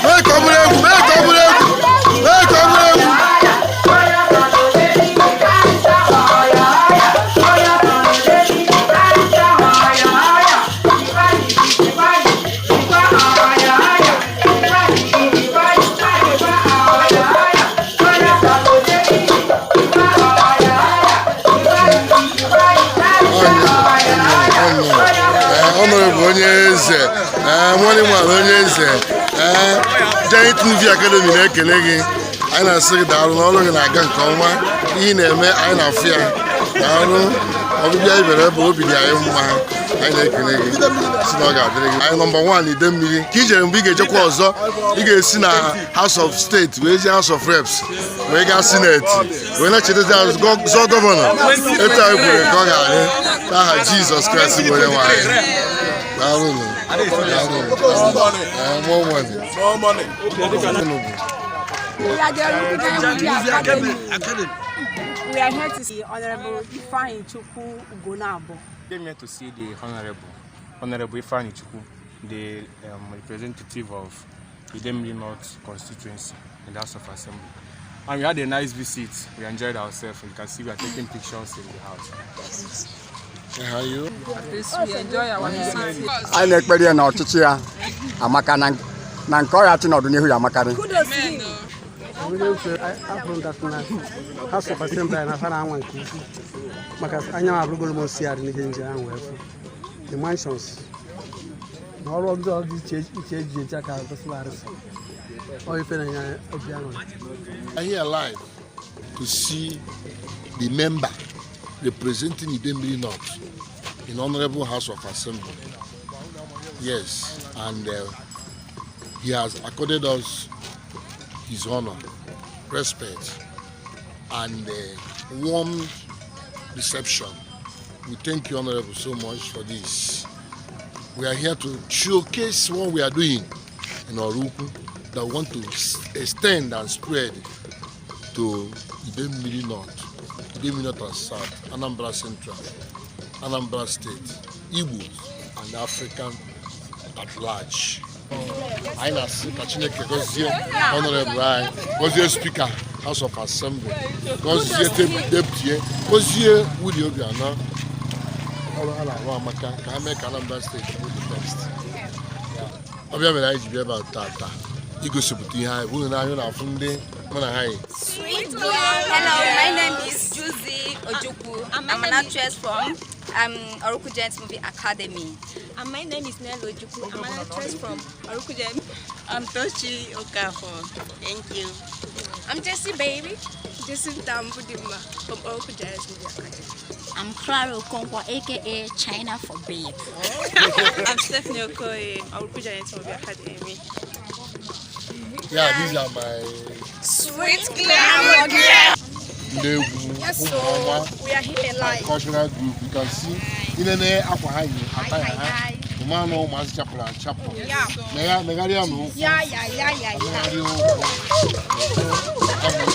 Mee ka ọ bụrụ egwu, mee ka ọ bụrụ egwu, mee ka ọ bụrụ egwu. Ee, Honorable onye eze, ee, nwanne nwanyị onye eze, ee, Giant Movie Academy na-ekele gị. Anyị na-asị gị daalụ n'ọrụ gị na-aga nke ọma. Ihe ị na-eme, anyị na-afụ ya. Daalụ. Ọbịbịa ị bịara ebe, obi dị anyị mma. Anyị na-ekele gị, si na ọ ga-adịrị gị. Anyị number one Idemmiri ka i jere. Mgbe ị ga-ejekwa ọzọ, ị ga-esi na House of State wee jee House of Reps, wee gaa Senate, wee na-echetazi azụ zọọ governor. Etu anyị kwere ka ọ ga-adị n'aha Jizọs Kraịst bụ onye nwe anyị. Daalụnụ, daalụnụ. Ee, more money. More money. Unu bụ We are the Oraukwu Giant Movie Academy. We are here to see Honorable Ifeanyi Chukwu Ugonabo. Came here to see the Honorable Ifeanyi Chukwu, the representative of Idemili North constituency in the House of Assembly. And we had a nice visit. We enjoyed ourselves. You can see we are taking pictures in the house. How are you? We enjoy our visit. Anyị na-ekpere ya na ọchịchị ya amaka, na nke ọ ya achị n'ọdịnihu ya amakarị. Kudos to him. Afụrụ m that na House of Assembly anyị na-afa na-anwa nke ukwuu, maka anya m abụrụgoro m osiarị n'ihe nje ahụ wee fụ the mansions na ọrụ ndị ọzọ dị iche iche eji eji aka gosila arụsị ọ ife na-enye anyị obi aṅụrị. I'm here live to see the member representing Idemili North in Honorable House of Assembly. Yes, and he has accorded us his honor, respect, and warm reception. We thank you, Honorable, so much for this. We are here to showcase what we are doing in Oraukwu that we want to extend and spread to Idemili North, Idemili North and South, Anambra Central, Anambra State, Igbo, and African at large. Anyị na-asị ka Chineke gọzie Honorable anyị, gọzie Speaker House of Assembly, gọzie Deputy, gọzie Willie Obianọ. Ọrụ ha na-arụ amaka, ka ha mee ka Anambra State bụ the best. Ọbịa mere anyị ji bịa ebe a tata igosipụta ihe anyị bụ na anyị na-afụ ndị mụ na ha yi. Hello, my name is Juzi Ojukwu. I'm an actress from Oraukwu Giants Movie Academy. And my name is Nell Ojukwu. I'm an actress from Oraukwu Giants. I'm Tochi Okafor. Thank you. I'm Jessie Baby. Jessie Tambudima from Oraukwu Giants Movie Academy. I'm Clara Okonkwo, aka China for Babe. I'm Stephanie Okoye, Oraukwu Giants Movie Academy. Yeah, these are my Sweet glamour girl. Ndị egwu ụmụ ọnwa. We are here live. Cultural group. You can see inene akwa ha yi, attire ha, ụmanụ ụmụazị chapụrụ achapụ na ya megharịa na ụkwụ. Yeah. Megharịa ụkwụ. Ọ bụ na